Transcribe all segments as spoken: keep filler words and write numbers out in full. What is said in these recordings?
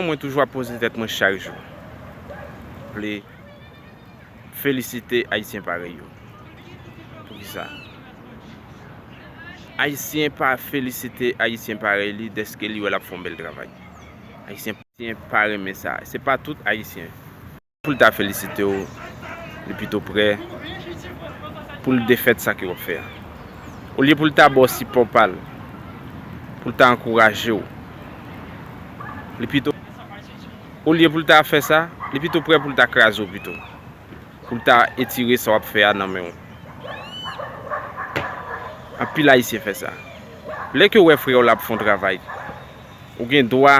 Mwen toujou ap poze tèt mwen chak jou. Vle felisite Ayisyen parèy yo. Poukisa? Ayisyen pa felisite Ayisyen parèy li dèske li wè l ap fè yon bèl travay. Ayisyen pa renmen sa. Se pa tout Ayisyen. Pou l ta felisite w, li pito prè pou l defèt sa ke w ap fè a. Olye pou l ta ba w sipò pa l, pou l ta ankouraje w, li pito, olye pou l ta fè sa, li pito prè pou l ta kraze w pito. Pou l ta etire sa w ap fè a nan men w. Anpil Ayisyen fè sa. Lè ke w wè frè w la ap fè yon travay, ou gen dwa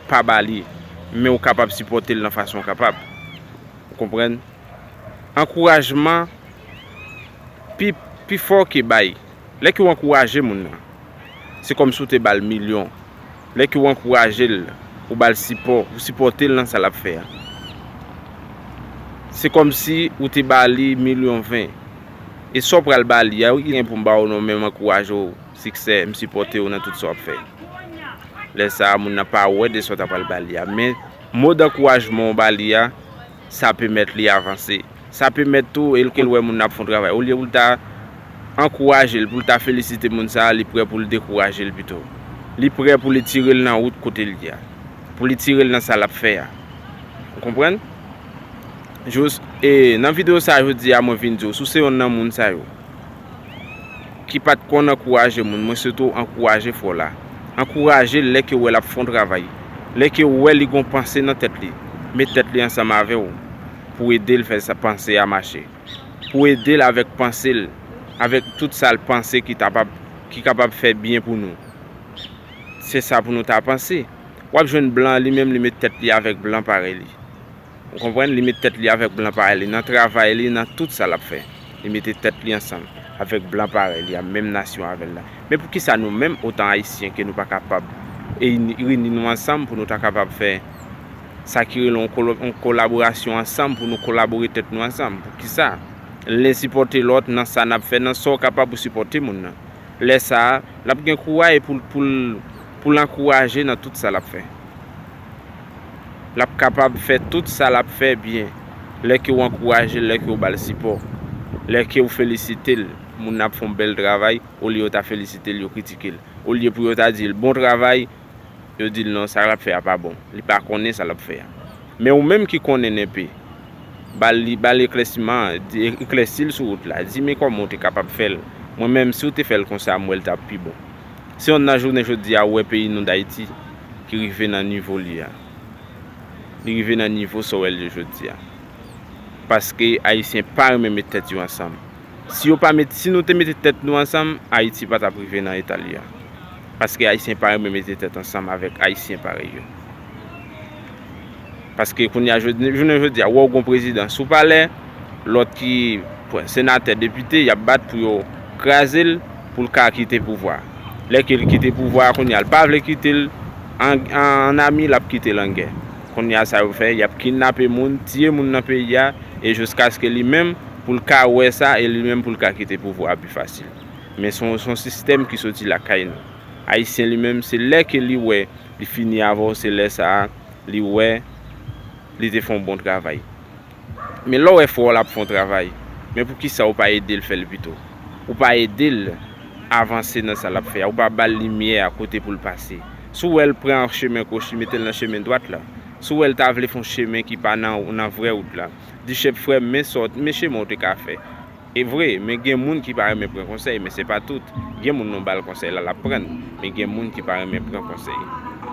pa ba li, men ou kapab sipòte l nan fason w kapab. Ou konprann? Ankourajman pi, pi fò ke bay. Lè ke w ankouraje moun nan, se kòmsi w te ba l milyon. Lè ke w ankouraje l, ou ba l sipò, ou sipòte l nan sa l ap fè a. Se kòmsi ou te ba li milyon ven. E sa w pral ba li a, wi, ki gen pou m ba w non, men m ankouraje w, siksè, m sipòte w nan tout sa w ap fè. Lè sa a, moun nan pa wè de sa w ta pral ba li a. Men, mo dankourajman w ba li a, sa pèmèt li avanse. Sa pèmèt tou, e l ke l wè moun nan ap fè yon travay. Olye pou l ta ankouraje l, pou l ta felisite moun sa a, li prè pou l dekouraje l pito. Li prè pou li tire l nan wout kote l ye a. Pou li tire l nan sa l ap fè a. Ou konprann? Jous, e nan videyo sa a jodi a, mwen vin di w, si w se yonn nan moun sa yo ki pa t konn ankouraje moun, mwen swete w ankouraje frè w la. Ankouraje l lè ke w wè l ap fè yon travay. Lè ke w wè li gen yon panse nan tèt li, met tèt li ansanm avè w pou ede l fè sa panse a mache. Pou ede l avèk panse l, avèk tout sa l panse ki kapab, ki kapab fè byen pou nou. Se sa pou nou ta panse. W ap jwenn blan an, li menm li met tèt li avèk blan parèy li. Ou konprann? Li met tèt li avèk blan parèy li nan travay li, nan tout sa l ap fè. Li mete tèt li ansanm avèk blan parèy li a, menm nasyon avè l la. Men poukisa nou menm, otan Ayisyen, ke nou pa kapab e ini, ini nou ansanm pou nou ta kapab fè sa ki rele yon kolo-, yon kolaborasyon ansanm, pou nou kolabore tèt nou ansanm? Poukisa? Len sipòte lòt nan sa n ap fè, nan sa w kapab pou sipòte moun nan. Lè sa a, l ap gen kouraj pou l, pou l, pou l ankouraje nan tout sa l ap fè. L ap kapab fè tout sa l ap fè byen. Lè ke w ankouraje l, lè ke w ba l sipò, lè ke w felisite l, moun nan ap fè yon bèl travay, olye yo ta felisite l, yo kritike l. Olye pou yo ta di l bon travay, yo di l non, sa l ap fè a pa bon. Li pa konnen sa l ap fè a. Men ou menm ki konnen nenpe, ba l, ba l eklèsiman an, di, eklèsi l sou wout la. Di men kòman w te kapab fè l. Mwen menm, si w te fè l konsa, m wè l t ap pi bon. Se yonn nan jounen jodi a, ou wè peyi nou Dayiti ki rive nan nivo li a. Li rive nan nivo sa w wè l ye jodi a. Paske Ayisyen pa renmen met tèt yo ansanm. Si yo pa met, si nou te mete tèt nou ansanm, Ayiti pa t ap rive nan eta li a. Paske Ayisyen pa renmen mete tèt ansanm avèk Ayisyen parèy yo. Paske kounye a, jodi, jounen jodi a, wè w gon prezidan sou palè, lòt ki pran senatè, depite, y ap bat pou yo kraze l, pou l ka kite pouvwa. Lè ke l kite pouvwa a, kounye a, l pa vle kite l an, an, an ami, l ap kite l an gè. Kounye a, sa yo fè, y ap kidnape moun, tiye moun nan peyi a, e jiskaske li menm, pou l ka wè sa, e li menm pou l ka kite pouvwa a pi fasil. Men se yon, se yon sistèm ki soti lakay nou. Ayisyen li menm, se lè ke li wè li fini avè w, se lè sa a, li wè li te fè yon bon travay. Men lè w wè frè w la ap fè yon travay, men poukisa ou pa ede l fè l pito? Ou pa ede l avanse nan sa l ap fè a, ou pa ba l limyè a kote pou l pase. Si w wè l pran chemen goch, li mete l nan chemen dwat la. Si w wè l ta vle fè yon chemen ki pa nan, nan vrè wout la, di chèf, frè m, men sòt, men chemen w te ka fè. E vre, men gen moun ki pa renmen pran konsèy, men se pa tout. Gen moun nou ba l konsèy la, l ap pran l, men gen moun ki pa renmen pran konsèy.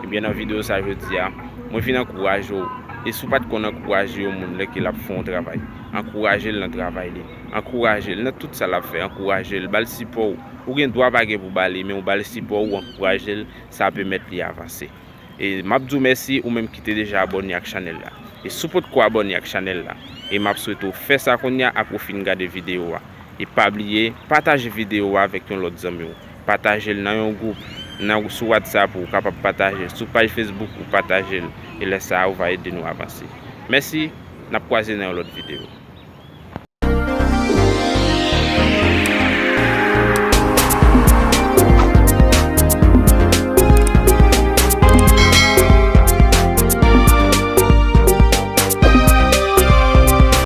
Ebyen, nan videyo sa jodi a, mwen vin ankouraje w. E si w pa t konn ankouraje yon moun lè ke l ap fè yon travay, ankouraje l nan travay li. Ankouraje l nan tout sa l ap fè, ankouraje l, ba l sipò w. Ou gen dwa pa gen pou ba li, men ou ba l sipò w, ou ankouraje l, sa pèmèt li avanse. E m ap di w mèsi ou menm ki te deja abòne ak chanèl la. E si w potko abòne ak chanèl la, e m ap swete w fè sa kounye a apre w fin gade videyo a. E pa bliye, pataje videyo a avèk yon lòt zanmi w. Pataje l nan yon gwoup, nan, sou WhatsApp ou kapab pataje l, sou paj Facebook ou pataje l. E lè sa a, ou va ede nou avanse. Mèsi, n ap kwaze nan yon lòt videyo.